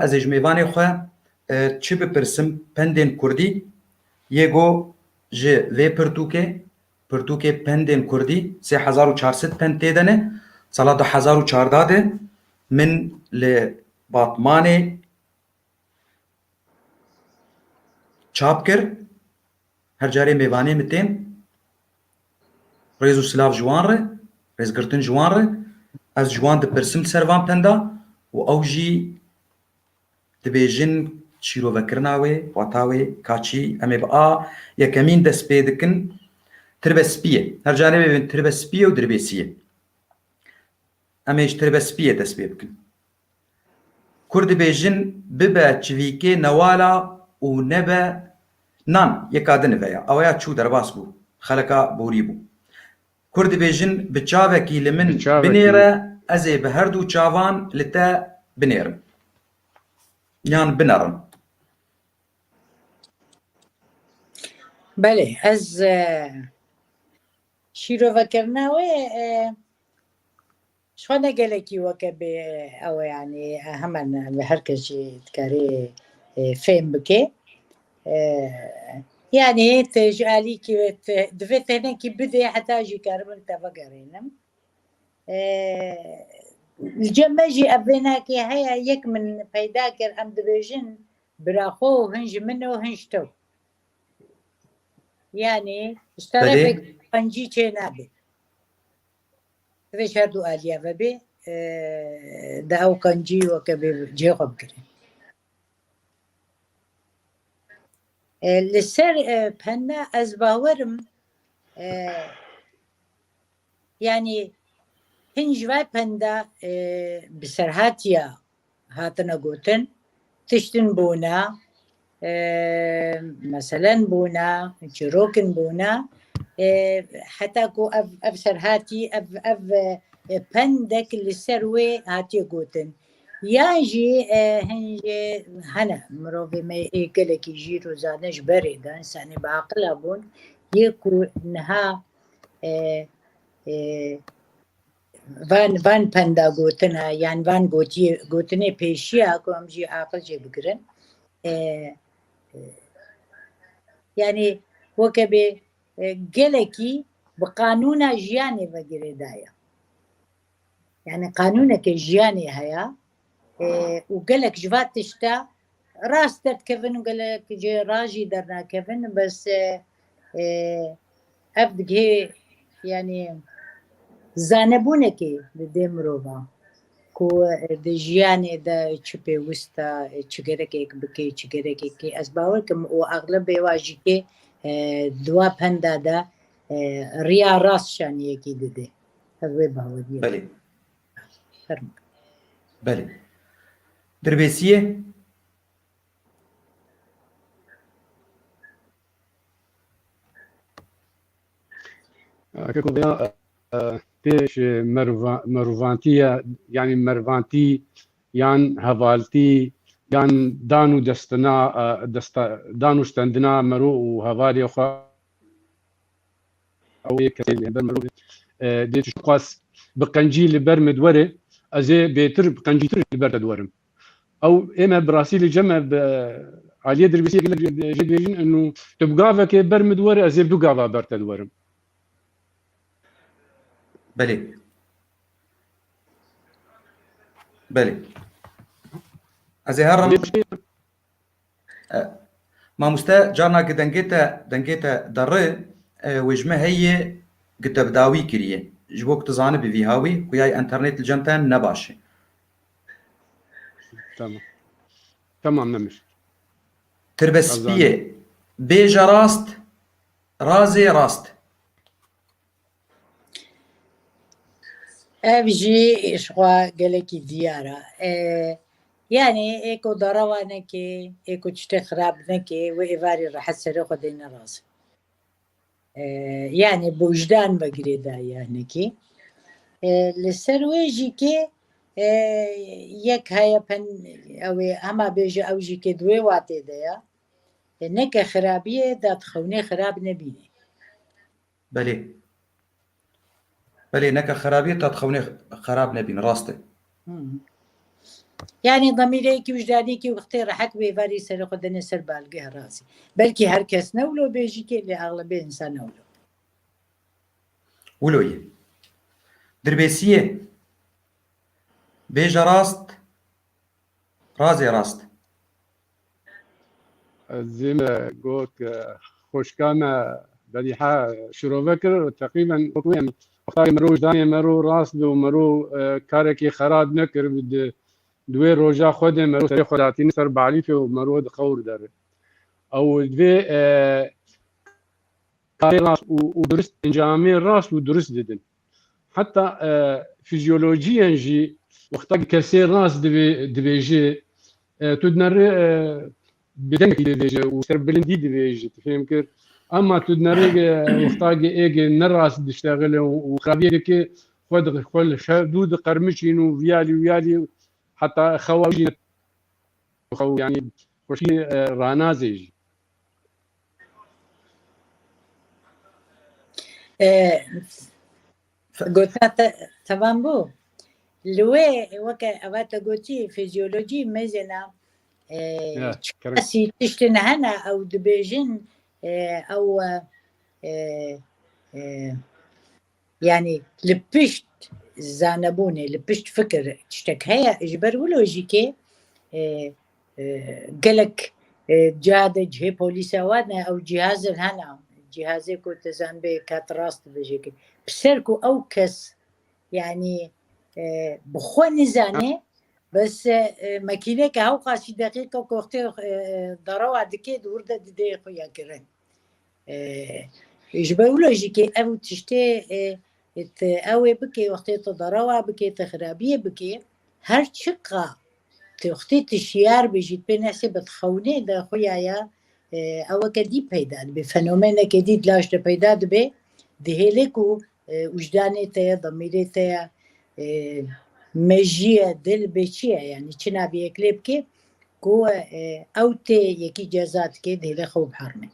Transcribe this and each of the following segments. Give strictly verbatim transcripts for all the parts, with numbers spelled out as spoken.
ez ê ji mêvanê xwe, e, çi bipirsim, pendên kurdî, yê go ji vê pirtûkê, pirtûkê pendên kurdî, sê hezar û çar sed pend tê de ne, sala du hezar û çardeh de min li Batmanê çap kir. Her carê mêvanê min tên. Rêz û silav ji wan re, rêzgirtin ji wan re. Ez ji wan dipirsim ser van penda û ew jî dibêjin şîrovekirina wê, wata wê, kaçî, em ê bi a yekemîn dest pê dikin. Tirbe spî ye. Her carê bibin tirbe spî ye û dirbêsî ye. Em ê ji tirbe spî ye dest pê bikin. Kur dibêjin bibe çivîkê newala û nebe nan, yeka din ve ya. Ew ya çû derbas bû. Xeleka borî bû. Kur dibêjin bi çavekî li min Bi çavekî. binêre, ez ê bi her du çavan li te binêrim. Yan binerim. Belê, ez, e, şîrovekirina wê, e, ji xwe ne gelekî weke bê ew e, yanî, e, hemen, e, her kes jî dikarê, e, fêm bike. E, yanî, te ji alîkî wê te, divê tenekî bidê heta jî karibin te vegerînim. E, li cem me jî ev vênakê heye, yek min peyda kir, em dibêjin bira xwe û hin ji min û hin ji te. Yanî, ji Belê. terefek qencî çê nabe. Divê ji her du aliya ve bê, e, da ew qencî weke bê cihê xwe bigire. E, li ser, e, penda ez bawerim, e, yanî hin ji vay penda, e, bi serhatiya hatine gotin, tiştin bûne, e, meselen bûne, çîrokin bûne, e, heta ku ev, ev serhatî, ev, ev, e, pendek li ser wê hatiye gotin. Yan jî, e, hin jî hene mirovê me ê gelekî jîr û zane ji berê de, însanê bi aqila bûn, yê ku niha, e, e, van, van penda gotina, yan van gotiye, gotinê pêşiya ku em jî aqil jê bigirin. E, e, yanî weke bê, e, gelekî bi qanûna jiyanê ve girêdaye. Yanî qanûneke jiyanê heye, e, û gelek ji va tişta rast derdikevin û gelek jê rast jî dernakevin, bes, e, e, ev digihê, yanî, zanebûnekê didê mirova ku, e, di jiyanê de çi pêwist e, çi gerekek bike, çi gerekek, ez bawer kim û exlebê wa jî kê, e, di wa penda de, e, riya rast şaniyekî dide. Ez wê baweriyê Belê. Fermo. Belê. Dirbêsiyê? Keko veya, e, tê ji merva-, mervantiye, yanî mervantî yan hevaltî yan dan û destina, e, desta-, dan û stendina mero û hevalê xwe ew ê kesê li ber mirov, e, dê tu xwest bi qencî li ber min diwere, ez ê bêtir bi qencîtir li ber te diwerim. Ew ê me bi rastî li cem me bi aliyê dirbêsiyê gelek jê dibêjin, inu tu bi gavekê ber min diwere, ez ê bi du gava ber te diwerim. Belê. Belê. Ez ê herim. E, mamoste, carna ki dengê te, dengê te derre, e, wê ji me heye ki te bi dawî kiriye. Ji bo ku tu zanibî vî hawî, xuya internêt li cem te ne baş e. Tamam. Tamam, Nemir. Tirbe spî ye. Bêje rast, razê rast. Ev jî ji xwe gelekî diyar e. E, yanî ê ku derewa neke, ê ku tiştê xirab neke, wê êvarî rehet serê xwe dê nerazê. E, yanî bi wijdan ve girêdaye hinekî. E, li ser wê jî kê, e, yek heye pen-, ew ê hema bêje ew jî kê di wê watê de ye. E, neke xirabiyê, dadxewnê xirab nebîne. Belê. Belê, neke xerabiyê, dadxewnê xerab nebîn, rast e. Hı hı. Yani demîreyekî wijdanîkî wextê rehet wê verî serê xwe dene ser balgeh razî. Belkî her kes ne wilo bêjî ke lê axlebê însan ne wilo. Wilo ye. Dirbêsiyê. Bêje rast. Razê rast. Ez ê me got, e, xwişka me Bedîha şirove kir, teqrîben wek wê em wexta mero wijdanê mero rast bi û mero, e, karekî xerab nekir, bi di, di wê roja xwe de mero serê xwe datîne ser balîfê û mero di qewr de re. Ew divê, e, karê rast û, û durist, encamê rast û durist didin. Heta, e, fizyolojiyên jî wexta kesê rast divê, dibêje, e, tu dinere, e, bi dengekî dibêje û serbilindî dibêje, tu fêm kir. Ama tu dinere, e, wexta êge ne rast diştexile û, û xirabiyê dike, xwe di, xwe li xew dû diqermiçîn û viyalî wiyalî heta xewa jî ne xew, yani xweşî, e, ranazê jî. E, gotina te, tevan bû. Li wê weke eva te gotî fizyolojî mezêna, e, Ya, çi kerem. kesî tiştin hene ew dibêjin, e, ew, e, e, yani li pişt zanebûnê, li pişt fikir tiştek heye, ji ber wilo jî ke, e, e, gelek, e, ca de cihê polîsa wan e, ew cihazin hene, cihazê ku te zanibê kat rast dibêje ke. Piser ku ew kes, yani, e, bi xwe nizane, bes, e, makîneke hewqasî deqîqa ku wextê, e, derewa dike, di wir de didê xwe ya kirin. E, ji ber wilo jî ke ev tiştê, e, te ew ê bike, wextê te derewa bike, te xirabiyê bike, her çiqa te wextê te şiyar bê jî, pê nesê bi xewnê de xuya ya, e, eweke dî peyda dibe, fenomeneke dî di laş de peyda dibe, dihêle ku, e, wijdanê te ye, demîrê te ye, e, mejî ye, dil bê çi ye, yani çi nabî yek lê bike, ku, e, ew tê yekî ceza dike, dihêle xew biherime.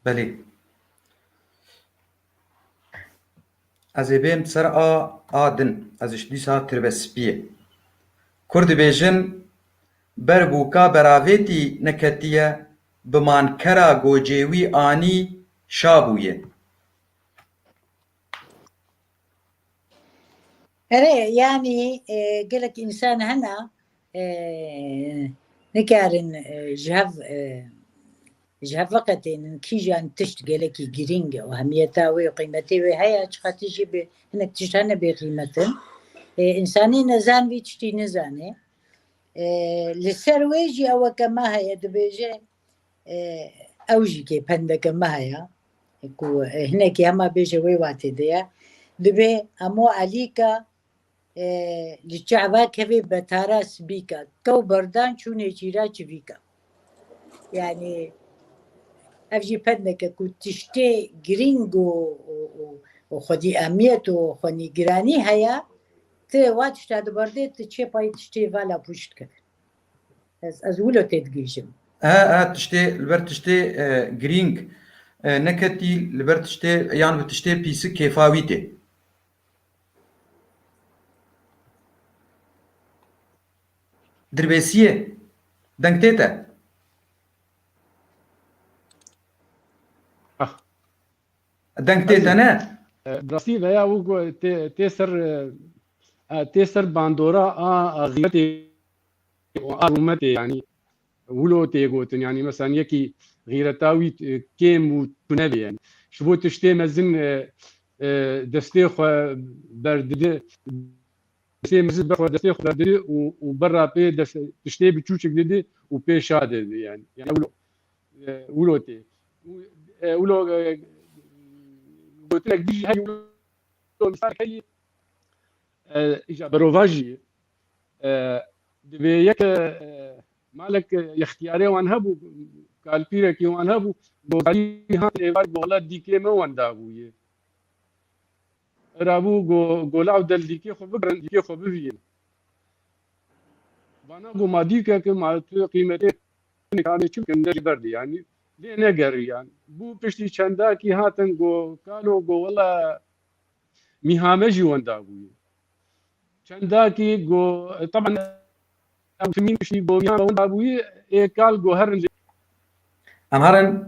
Belê. Ez ê bêm ser a, a din. Ez ji dîsa tirbe spiyê. Kur dibêjin, ber bûka beravêtî neketiye, bi mankera gocê wî anî şa bûye. Erê, yani, e, gelek însan hene, e, nikarin, e, ji hev, e, ji hev veqetênin, kîjan tişt gelekî girîng e û hemiyeta wê û qîmetê wê heye, çiqas tişt jî bi hinek tişt hene bê qîmet in. E, însanê nezan vî tiştî nizane. E, li ser wê jî eweke me heye, dibêje, e, ew jî kê pendeke me heye, ku, e, hinekî hema bêje wê watê de ye. Dibê hemo elîka, e, li çava kevê betara sibîka, kew berdan çûnê çîra çivîka. Yani, ev jî pendeke ku tiştê girîng û, û, û, û xwedî emiyet û xwenî giranî heye, ti wa tişta diberdê, ti çê payî tiştê vala pûç dikeve. Ez, ez wilo têdigihîjim. E, e, tiştê, li ber tiştê, e, girîng, e, neketî, li ber tiştê, yan bi tiştê pîsik kêfa wî tê. Dirbêsiyê, deng tê te? Ah. Deng tê te ne? E, bi rastî veya û ku tê, tê ser, e, e, tê ser bandora a, a xîretê û a rûmetê, yani wilo tê gotin, yani mesela yekî xîreta wî, e, kêm û tune be, yani ji bo tiştê mezin, e, e, destê xwe berdide, destê mezin ber xwe, destê xwe berdide û, û berra pê dest, tiştê biçûçik dide û pê şa dide, yani, yani wilo, e, wilo tê. Û, e, wilo, e, gotinek dî jî heye, wilo mîsal heye, e, îja berovajî, e, divê yek, e, malek, e, yextiyarê wan hebû, kalpîrekî wan hebû, gogarî hat êvar, gola dîkê me wenda bûye. Era bû go, gola ew del dîkê xwe bigirin, dîkê xwe bivînin. Vana go ma dîkeke ma tu qîmetê kanê çi bikin, ne jî berdî, yani lê negerî, yani. Bû piştî çendakî hatin go kalo go wela mîhame jî wenda bûye. Çendakî go, teban, em timîn piştî goviyan ewin dabûyî, ê kal go herin jê. Em herin,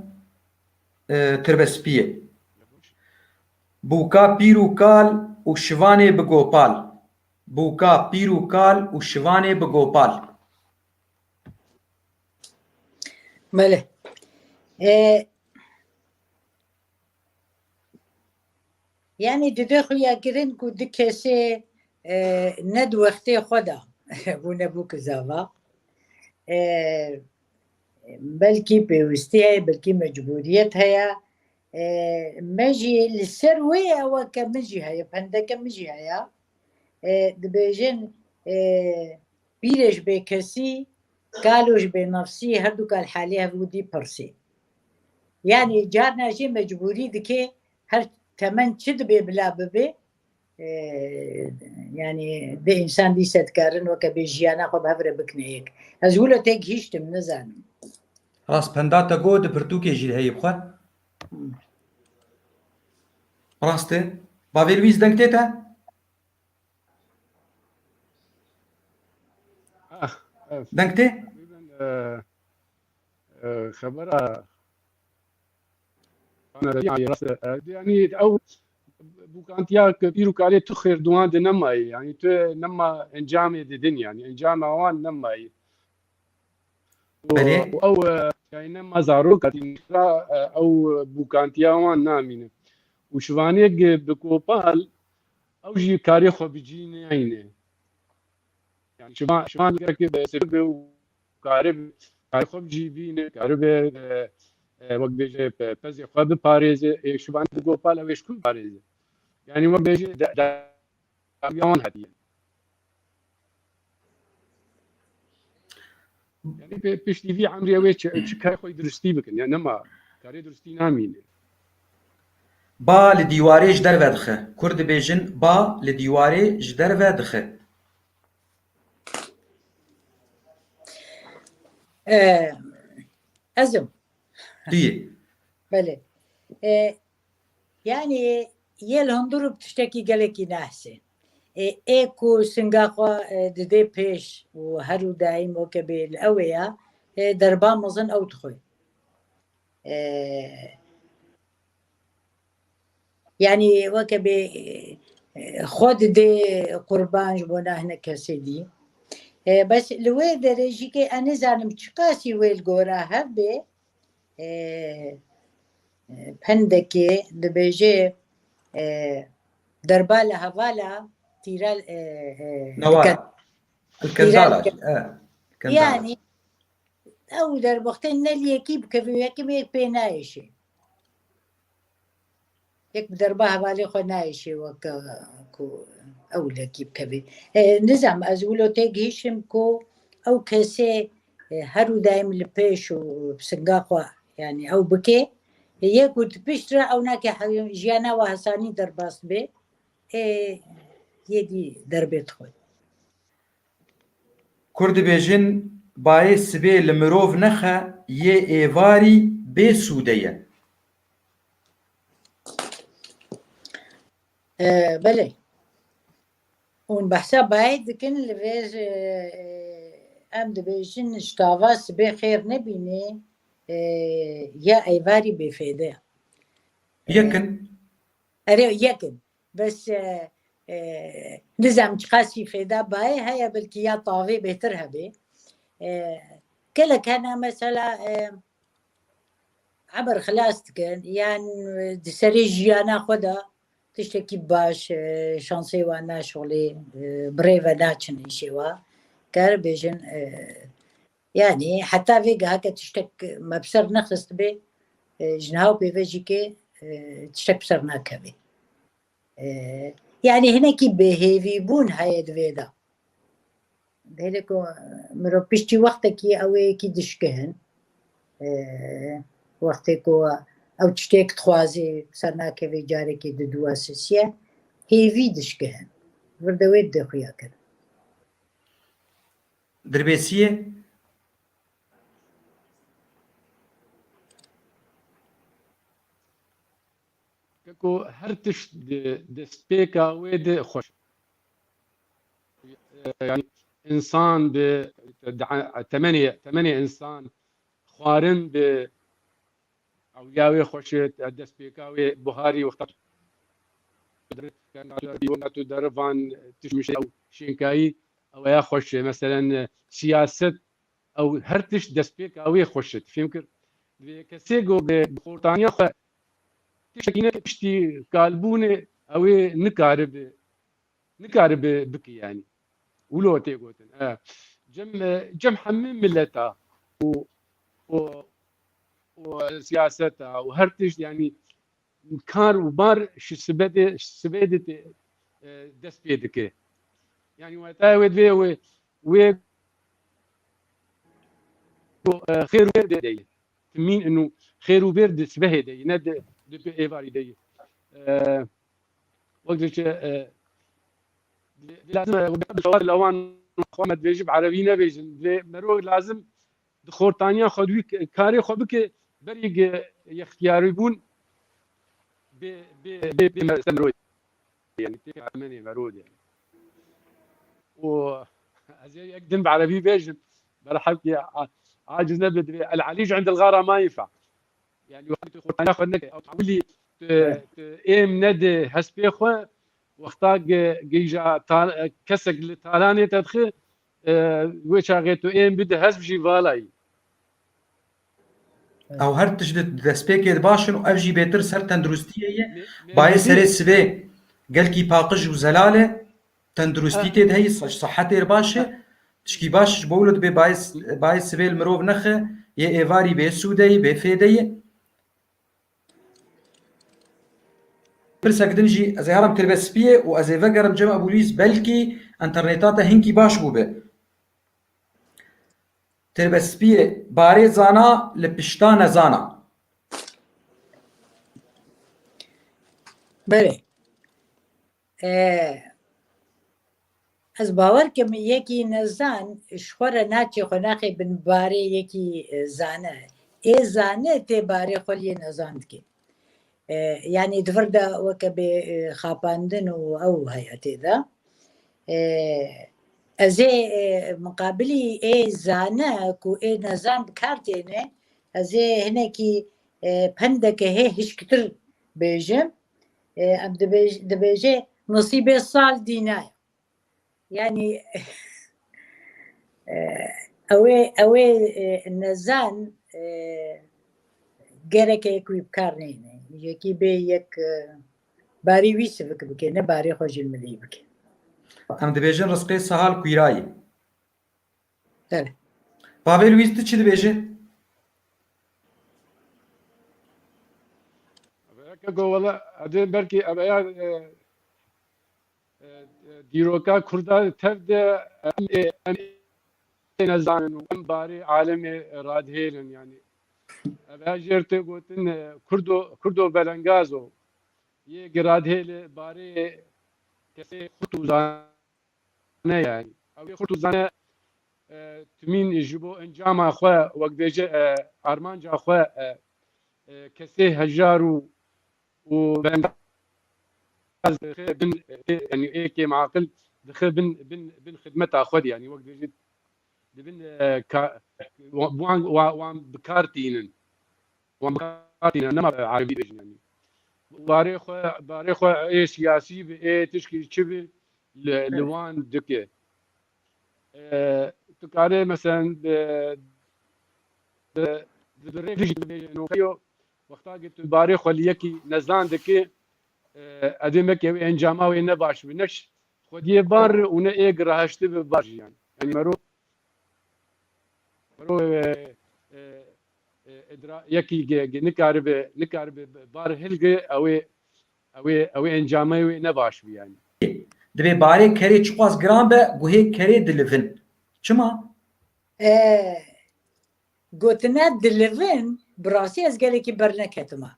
e, Tirbespiyê. Bûka pîr û kal û şivanê bi gopal. Bûka pîr û kal û şivanê bi gopal. Belê. E, Yani dide xuyakirin ku du kesê, e, ne di wextê xwe de bûne bûk zava. E, belkî pêwistî heye, belkî mecbûriyet heye. E, me jî li ser wê ye, weke min jî heye, pendeke min jî heye. E, dibêjin, e, pîrê ji bêkesî, kalo ji bênefsî, her du kal halê hev û dî pirsî. Yani carna jî mecbûrî dike, her temen çi dibe bila bibe, e, yani bi insan dîse dikarin weke bê jiyana xwe bi hev re bikine yek. Ez wilo tê gihîştim, nizanim. Rast, penda te got, di pirtûkê jî heye bi xwe. Rast e. Bavê Lwîz, deng tê te? Ah, ev. Deng tê? Taqrîben, e, e, xebera Ana Rebîayê rast e. E, yani ew bûkantiya ku pîr û kalê tu xêr duan de nemayî. Yani tu nema encamê didin yani. Encama wan nemayî. Belê. Û ew, e, yani nema zarok hatî nîşra, e, ew bûkantiya wan namîne. Û şivanê bi gopal ew jî karê xwe bi cî neyne. Yani şivan, şivan gerek bi sivik be û kare, kare xwe bi cî bîne, kare be, e, e, wek bêje pe-, pezê xwe biparêze, ê şivan bi gopal ew ê ji ku biparêze? Yani wek bêje de, de, dawiya wan hetiye. Yani pe-, piştî vî emrê wê çi, çi karê xwe durustî bikin. Yani nema karê durustî namîne. Ba li dîwarê ji derve dixe. Kurd dibêjin ba li dîwarê ji derve dixe. E, ez im. Tu yê. Belê. E, yani yê li hundir û bi tiştekî gelekî nehsê. E, ê ku singa xwe, e, didê pêş û her û daîm weke bê li ew ê ya, e, derba mezin ew dixwe. E, Yani weke bê, e, xwe didê qurban ji bona hinek kesê dî. E, bes li wê derê jî ke ez nizanim çiqasî wê li gora hev bê, e, e, pendekê dibêje, e, derba li hevala tîra, e, e, Newara. Ken-, Li kendara tîra jî, e, kendara. Yani ew derbextê ne li yekî bikeve, yekî bê pê nayêşê. Yek bi derba hevalê xwe nayêşê weke ku ew lekî bikevê. E, nizam, ez wilo tê gihîşim ku ew kesê, e, her û daîm li pêş û bi singa xwe, yani ew bike. Yê ku di pişt re ew nake he-, jiyana we hesanî derbas be, ê yê dî derbê dixwe. Kurd dibêjin, bayê sibê li mirov nexe, yê êvarî bê sûde ye. E, belê. Hûn behsa bayê dikin, li vê, e, em dibêjin, ji tava sibê xêr nebînê, e, ya êvarî bêfêde ye. Yekin. Erê, yekin. Bes, e, e, nizam çiqasî fêda bayê heye, belkî ya tavê bêtir hebê. E, gelek hene mesela, e, eber xilas dikin, yan di serê jiyana xwe de tiştekî baş, e, şansê wan naşolê, e, bi rê ve naçin îşê wa. Ker bêjin, e, yani heta vê geheke tiştek me bi ser nexistibê, e, ji niha û pê ve jî ke, e, tiştek bi ser nakeve. E, yani hinekî bêhêvîbûn heye di vê de. Hêlê ku mirov piştî wextekî ew ê yekî dişkihin. E, wextê ku ew tiştêk dixwazê, ser nakevê carekê di dû sisiye, hêvî dişkihin. Vir de wê dide xuya kirin. Dirbêsiyê? Ku her tişt di destpêka wê de xweş. e, yani insan bi temenê, temenê insan, xwarin bi ewliya wê xweş e, destpêka wê buharî wexta tu derivan tişmişe ew şênkayî ew ya xweş e. Meselen, e, siyaset ew her tişt destpêka wê xweş e. Tu fêm kir? Divê kesê ku bi xortaniya xwe tiştekî neke piştî kalbûnê ew ê nikaribe, nikaribe bike yani. Wilo tê gotin. E, cem, e, cem hemî mileta û, û, û siyaseta û her tişt yani kar û bar ji sibedê, sibedê tê, e, dest pê dike. Yani weta wê divê wê, wê, e, xêr û bêr de ye. Timîn inu xêr û bêr di sibehê de ye, ne di, di pê êvarî de ye. E, wek dişe, e, lazim e, bi şawar lewan xwe me dibêjim, erebî nebêjin. Divê mero lazim di xortaniya xwe di wî karê xwe bike, berî ge yextiyarî bûn bê, bê, bê, bê me-, ser mirov, yani tê emenê merov de. Û ez ê yek din bi erebî bêjim, berhevkê a-, aciz nebe, divê el-elîc indel gara ma yinfa. Yani wextê tu xortaniya xwe neke, ew tewilî tu, tu êm nede hespê xwe, wexta ge-, gêja ta-, kesek li talanê te dixe, e, wê çaxê tu êm bide hesp jî vala yî. Ew her tişt di destpêkê de baş in û ev jî bêtir ser tenduristiyê ye. Bayê serê sibê gelkî paqij û zelal e. Tenduristî tê de heyî, se-, sehetê baş e. Tişkî baş ji bo wilo dibê bayê, bayê sibê li mirov nexe, yê êvarî bê sûde ye, bê fêde ye. Pirsek din jî ez ê herim Tirbespiyê û ez ê vegerim cem Ebûlîs, belkî înterneta te hinkî baş bûbe. Tirbespiyê, barê zana li pişta nezana. Belê. E, ez bawer kim yekî nezan ji xwe re naçê xwe naxê bin barê yekî, e, zane. Ê zane tê barê xwe lê nezan dike. E, yanî di vir de weke bê, e, xapandin û ew heye tê de. E, ez ê, e, miqabilî ê zane ku ê nezan bi kar têne, ez ê hinekî, e, pendeke hê hişktir bêjim. E, em dibêj-, dibêje, "Nisîbê sal dîna ye." Yani, e, ew ê, ew ê, e, nezan, e, gereke yek wî bi kar neyne. Yekî bê yek, e, barî wî sivik bike, ne barê xwe jî milî bike. Em dibêjin rizqê sehal kûyra ye. Evet. Pavel Wîst, tu çi dibêjî? Keko, wela, edê belkî ev eya, e, e, e, dîroka Kurda tev de em ê, em ê nezanin û em barê alemê radihêlin, yani. Ev eya jêr tê gotin, e, Kurdo, Kurdo belengazo. Yê giradhêlê barê kesê xurt û zane ye. Ew ê xurt û zane, e, timîn ji bo encama xwe, wek bêje, e, armanca xwe, e, e, kesê hejar û, û berendaz dixe bin, e, yani ê kêmaqil dixe bin, bin, bin xidmeta xwe de, yani wek bêje dibin, e, ka-, wan, wan, wan bi kar tînin. Wan bi kar tînin, nema bi erebî bêjin, yanî. Barê xwe, barê xwe ê siyasî bi, ê tişkî çi bi, li, li wan dike. E, tu karê, meselen, bi, bi, bi rê bijî bibêje, noxeyo, wexta ki tu barê xwe li yekî nezan dike, e, edê meke wê encama wê ne baş bi, ne ş-, xwediyê bar û ne ê girahişti bi bar jî, yani. Yani mero, mero, e, e, e, idra-, yekî ge-, ge-, nikaribe, nikaribe bar hilgi, ew ê, ew ê, ew ê encamê wê ne baş bi, yani. Divê barê kerê çiqas giran be, guhê kerê dilivin. Çima? E, gotina dilivin, bi rastî ez gelekî berneketima.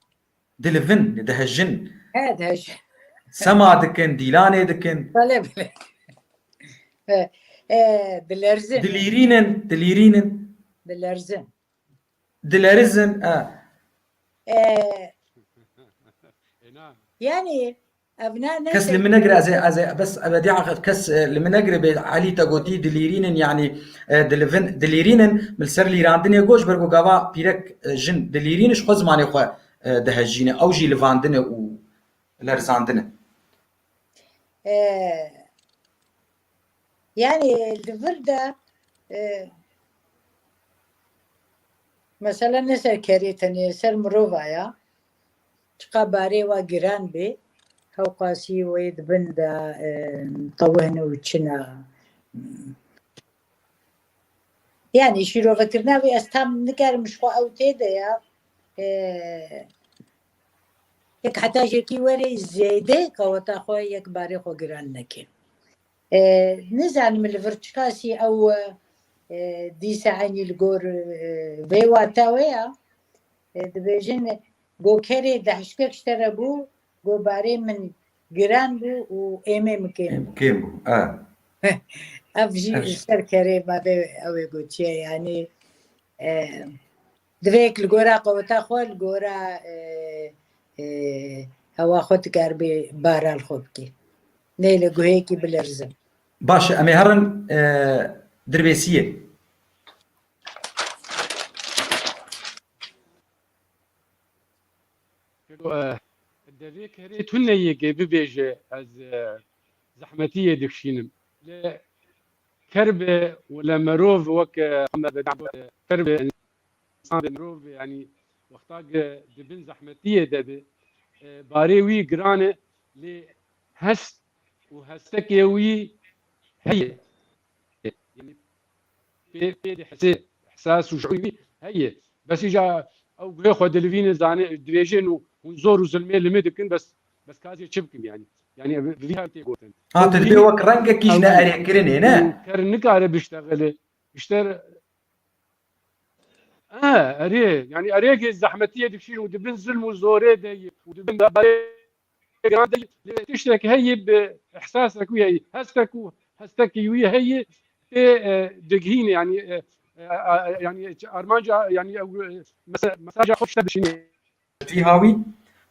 Dilivin, dihejin. He, dihejin. Sema dikin, dîlanê dikin. Belê, belê. E, e, dilerzin. Dilîrînin, dilîrînin. Dilerzin. Dilerizin, e. E, yani, Ev ne, ne kes li min negire, ez ê, ez ê, bes ebediya kes, e, li min negire bê Elî te gotî dilîrînin, yanî, e, dilivin, dilîrînin, min li ser lîrandinê got, ji ber ku gava pîrek, e, jin dilîrînin, ji xwe zimanê xwe, e, dihejîne. Ew jî livandine û lerzandine. E, yanî li vir de, e, mesela ne ser kerê tenê, ser mirova ya, çiqa barê wa giran bê, hewqasî wê di bin de, e, tewihne û çina. Yanî şîrovekirina wê ez tam nikarim ji xwe ew tê de ya, e, yek heta jekî were zêde qeweta xwe yek barê xwe giran neke. E, nizanim li vir çiqasî ew, e, dîsa enî li gor, e, vê wata wê ya, e, dibêjin, go kerê dehşkek ji te re bû, go barê min giran bû û êmê min kêm bû. Kêm bû, e. Ev jî Ev li jî. ser kerê me vê ew ê gotiye, yanî, e, divê yek li gora qeweta xwe, li gora, e, e, hewa xwe dikaribê bara li xwe bikê. Nê li guhêkî bilerzin. Baş e, em ê herin, e, Dirbêsiyê. Keko, e, devê kerê tune yê ke bibêje ez, e, zehmetiyê dikşînim. Lê ker be wele merov wek, e, Muhammed Bedî got, e, ker be însan be mirov be, yanî wexta ke di bin zehmetiyê de be, e, barê wî giran e, lê hest û hestekê wî heye. Yanî pê, pê dihesê, ihsas û şuurî wî heye. Bes îca ew guhê xwe dilivîne, zane, dibêjin û hûn zor û zilmê li min dikin, bes, bes kazê çi bikim yanî? Yanî ev, vî hal tê gotin. Ha, tu dibê wek rengekî ji ne erêkirinê, ne? Ker nikare biştexile. Îşte, e, erê, yanî erê ke zehmetiyê dikşîn û dibin zilm û zorê de yî û dibin giran de yî, lê tiştek heye bi ihsasek wî heye, hestek û hestekî wî heye, pê, e, digihîne, yanî, e, e, e, yanî armanca, yanî ew, e, mese-, mesaja xwe pişte dişîne. Vî hawî,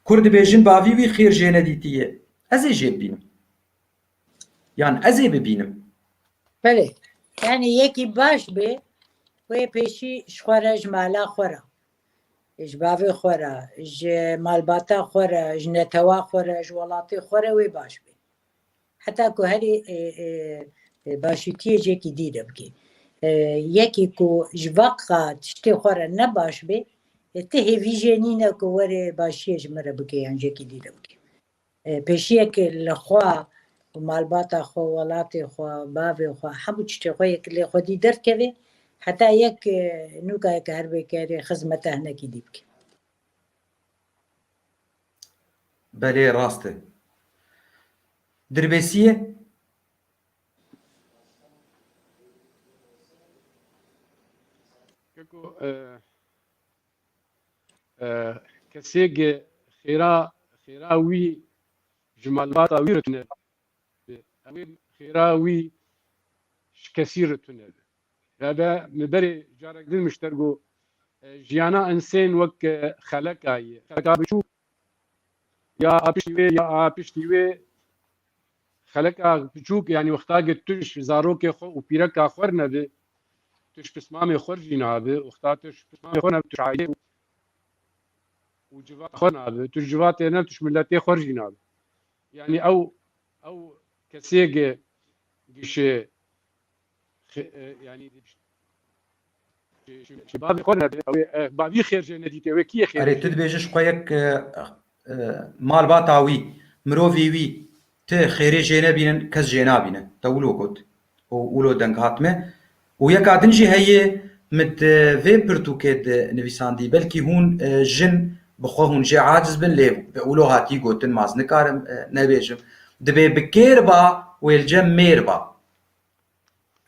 kur dibêjin bavî wî xêr jê nedîtiye. Ez ê jê bibînim. Yan ez ê bibînim. Belê. Yanî yekî baş be, wê pêşî ji xwe re, ji mala xwe re, ji bavê xwe re, ji malbata xwe re, ji netewa xwe re, ji welatê xwe re wê baş be. Heta ku herî, e, e, e, başîtiyê jêkî dî de bike. E, yekî ku ji veqa tiştê xwe re ne baş be, e, ti hêvî jê nîne ku were başiyê ji min re bike yan jêkî dî de bike. E, pêşiyek li xwe û malbata xwe, welatê xwe, bavê xwe, hemû tiştê xwe yek lê xwedî derdikeve, heta yek, e, nûka yek herbêkerê xizmeta hinekî dî bike. Belê, rast e. Dirbêsiyê? Keko, e, e, kesê ke xêra, xêra wî ji malbata wî re tune be, ew ê xêra wî ji kesî re tune be. Rebe, min berê carek din min ji te re got, e, jiyana insên wek, e, xeleka ye. Xeleka biçûk ya a piştî wê, ya a piştî wê. Xeleka biçûk, yanî wexta ke tu ji zarokê xwe û pîreka xwe re nebe, tu ji pismamê xwe re jî nabe. Wexta tu ji pismamê xwe re nebe, tu ji aîlê û, û civat xwe re nabe. Tu ji civatê re nebe, tu ji miletê xwe re jî nabe. Yanî ew, ew kesê ke gişê xê-, e, yanî, ji, ji, ji bavê xwe nebe, ew ê, e, bavî xêr jê nedîtê, wê kî yê xêr Erê, tu dibêje ji xwe yek, e, e, malbata wî, mirovî wî, ti xêrê jê nebînin, kes jê nabîne. Te wilo got. Û wilo deng hat me. Û yeka din jî heye, min di vê pirtûkê de nivîsandî. Belkî hûn, e, jin bi xwe hûn jê aciz bin, lê wilo hatî gotin, ma ez nikarim, e, nebêjim. Dibê bi kêr ba, wê li cem mêr ba.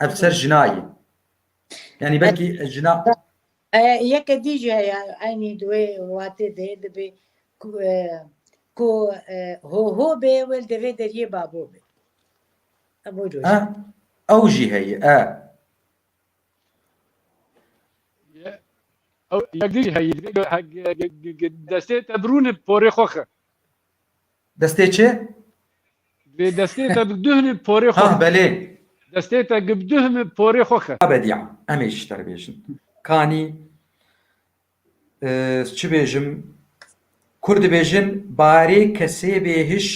Ev ser jina ye. Yanî belkî jina E, yeke dî jî heye, eynî di wê watê de dibe ku, e, ku, e, ho ho be, wê li devê deriyê babo be. Ev o Ha? Ew jî heye, e. Ye-, ew, yek dî jî heye, dibe ge-, ge-, ge-, ge-, destê te birûne porê xwe xe. Destê çi? Bê destê te bi duhni porê xwe. Ha, belê. Destê te bi duhni porê xwe xe. Ha, bediya. Em ê ji te re bêjin. Kanî, e, çi bêjim? Kur dibêjin, barê kesê bêhiş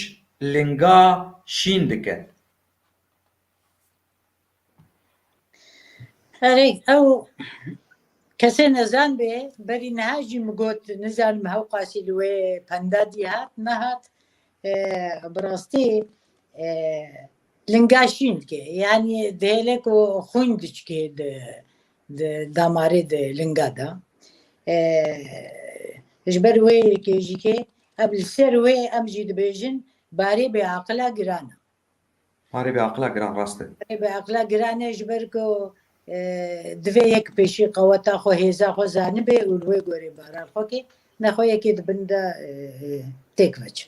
linga şîn dike. Erê, ew kesê nezan bê, berî niha jî min got, nizanim hewqasî li wê penda dî hat, nehat. E, bi rastî, e, linga şîn dike. Yanî dihêle ku xwîn diçikê di, di damarê di linga de. E, ji ber wê yekê jî ke ev li ser wê em jî dibêjin, barê bêaqila giran e. Parê bêaqila giran rast e. Parê bêaqila giran e ji ber ku, e, divê yek pêşî qeweta xwe, hêza xwe zanibe û li wê gorê baral xwe ke, nexwe yekê di bin de, e, têk veçe.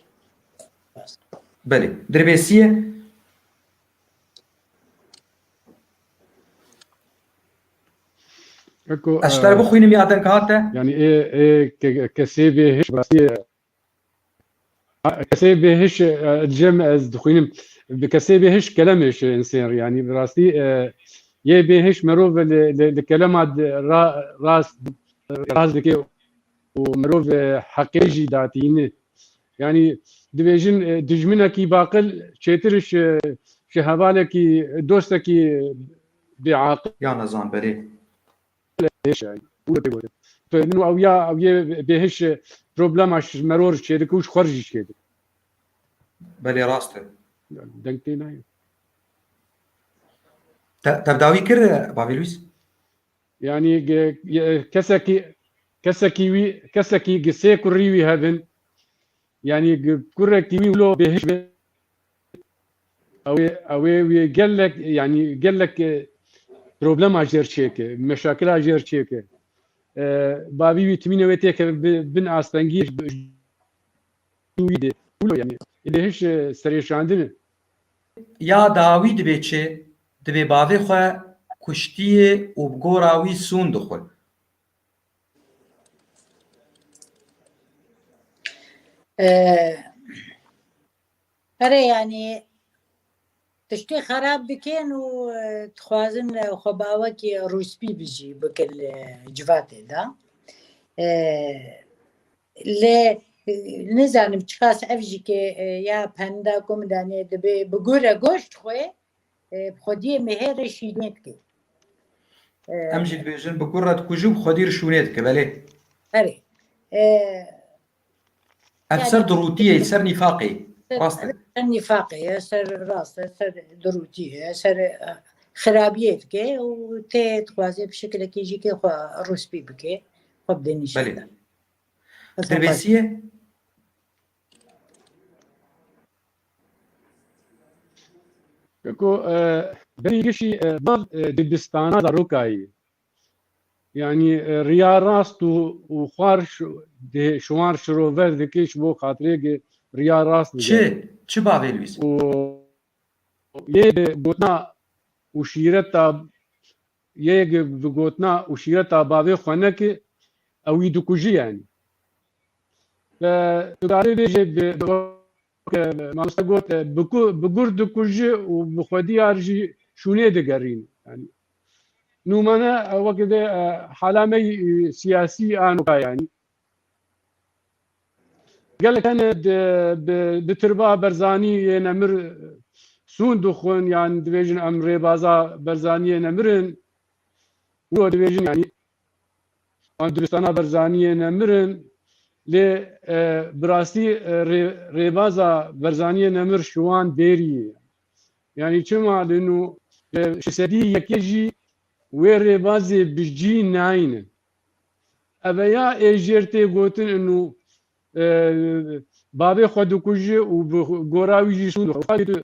Belê. Dirbêsiyê. Eko, Ez ji te re e, bixwînim ya deng hate. Yanî ê, ê ke-, kesê bêhiş rastî, e, kesê bêhiş, e, cem ez dixwînim. Bi kesê bêhiş kelemê şi insên rî. Yanî bi rastî, e, yê bêhiş merov li, li, li kelema di ra-, rast, rast dike û merov, e, heqê jî datîne. Yanî dibêjin, e, dijminekî baqil çêtir ji, ji hevalekî, dostekî bêaqil. Ya nezan berê. Bêhişe. Û pê gotin. Tu min û ew ya, ew yê bêhiş problema ji meror çêdike û ji xwe jî çêdike. Belê rast e. Deng tê nayê. Te, te bi dawî kir, Bavê Lwîs? Yanî ge-, ye-, kesekî, kesekî wî, kesekî gi sê kurî wî hebin. Yanî gi kurekî wî wilo bêhiş be. Ew ê, ew ê wê gelek, yanî gelek, e, problema jêr çêke, meşakila jêr çêke. E, bavî wî timîne wê têke bi-, bin astengî ji wî de. Wilo yanî. Ê bêhiş, e, serêşandin e. Ya dawî dibê çi? Dibê bavê xwe kuştiyê û bi gora wî sûn dixwe. E, Erê, yanî tiştê xerab dikin û, e, dixwazin, e, xwe bawekî rûspî bijî bikin li civatê de. E, lê, e, nizanim çiqas ev jî ke, e, ya penda ku min danê dibe bigure goşt xwe, e, bi xwediyê mêhêrê şînê dike. E, Em jî dibêjin bigure dikuje û bi xwedî re şûnê dike, belê. Erê. E, Ev ser dirûtiyê, ser nîfaqê. Rast e. Ser nîfaqê ye, ser rast e, ser dirûtiyê ye, ser, e, xirabiyê dike û tê dixwaze bi şekilekê jî ke xwe rûspî bike, xwe bide nîşan de. Belê. Dirbêsiyê? Ku, e, berî gişî, e, bav, e, dibistana zarokayî. Yanî, e, riya rast û, û xwar şi-, dê-, şiwan şirover dike ji bo xatirê riya rast bide. Çi? Çi bavê Lwîs? Û yê bi gotina û şîreta, yê bi gotina û şîreta bavê xwe neke, ew wî dikujî yanî. Ve tu karê bêje bi, bi Weke mamoste got, e, bi ku-, bi gur dikuje û bi xwediyar jî şûnê digerîn. Yanî, nûmene, e, weke de, e, hala me, e, siyasî a nuka yanî. Gelek hene di, bi, bi tirba Berzanî yê nemir sûn dixwin, yan dibêjin em rêbaza Berzanî yê nemir in. Wilo dibêjin yanî. Wan diristana Berzaniyê nemir in, lê, e, bi rastî, e, rê-, rêbaza Berzaniyê nemir şiwan bêrî ye. Yanî çima li nû, e, şesedî yekê jî wê rêbazê bi cî nayne. Ev ya ê jêr tê gotin û, e, bavê xwe dikuje û bi gora wî jî sûn dixwe.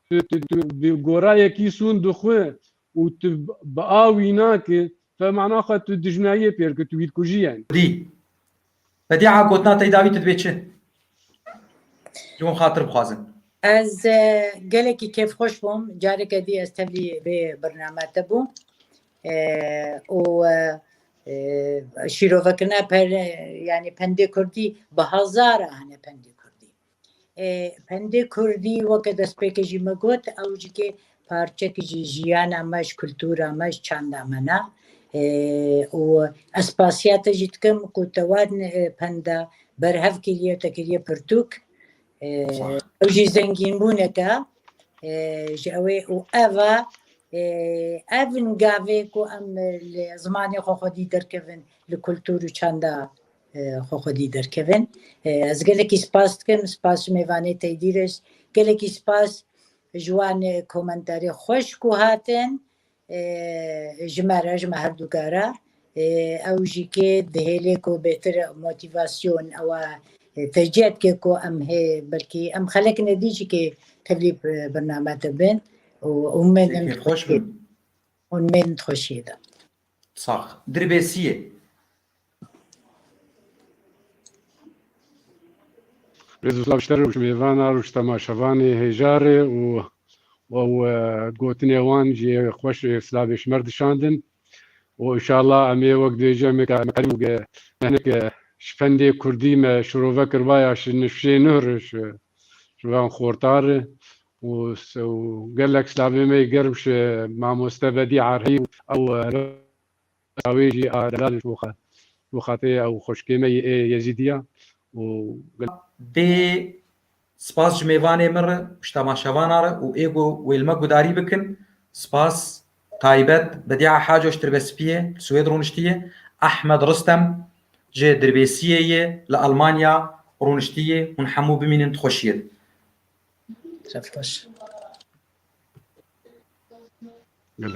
Tu, tu, tu bi gorayekî sûn dixwe û tu bi a wî nake, tu mana xwe tu dijminayiyê pêr kir, tu wî dikujî yanî. Dî. Bediya gotina te dawî tu dibê çi? Ji bo xatir bixwazin. Ez, e, gelekî kêfxweş bûm. Careke dî ez tevlî vê birname te bûm. E, û, e, e, şîrovekirina per-, yanî pendê kurdî bi hezara hene pendê kurdî. e, pendê kurdî weke destpêkê jî me got, ew jî kê parçekî ji jiyana me, ji kultura me, ji çanda me ne. E, û ez spasiya te jî dikim ku te wan, e, penda berhev kiriye, te kiriye pirtûk. E, ew jî zengînbûneke, e, ji ew ê û ev e, e, ev in gavê ku em li zimanê xwe xwedî derkevin, li kultur û çanda, e, xwe xwedî derkevin. E, ez gelekî spas dikim, spas ji mêvanê Teydî re, gelekî spas ji wan, e, komentarê xweş ku hatin, e, ji me re, ji me herdûka re. E, ew jî kê dihêlê ku bêtir motivasyon ewa, e, tecî dike ku em hê, belkî em xelek nedî jî kê tevlî, e, bername te bin û hûn mênin xweş bin. Hûn mênin xweşiyê de. Sax. Dirbêsiyê. Rêz û silav ji te re û ji mêvana re û ji temaşevanê hêja re û, û ew, e, gotinê wan jî xweş, e, silavê ji me re dişandin. Û înşallah em ê wek dibêje me ke-, me kerîm û ge-, hinek, e, ji pendê kurdî me şirove kir, vaya ji nifşê nuh re, ji, ji van xortar re. Û s-, û gelek silavê me yê germ ji mamoste Bedî Erheyî û ew, e, wê jî a delal ji bo xa-, ji bo xatirê ew xweşkê me yê ê Yezîdiya û gel- Dê spas ji mêvanê min re, ji temaşevana re û ê ku wê li me gudarî bikin. Spas taybet Bedîa Haco ji Tirbespiyê, li Swêd rûniştiye, Ehmed Ristem ji Dirbêsiyê ye, li Almanya rûniştiye. Hûn hemû bimînin di xweşiyê de. Şef xweş.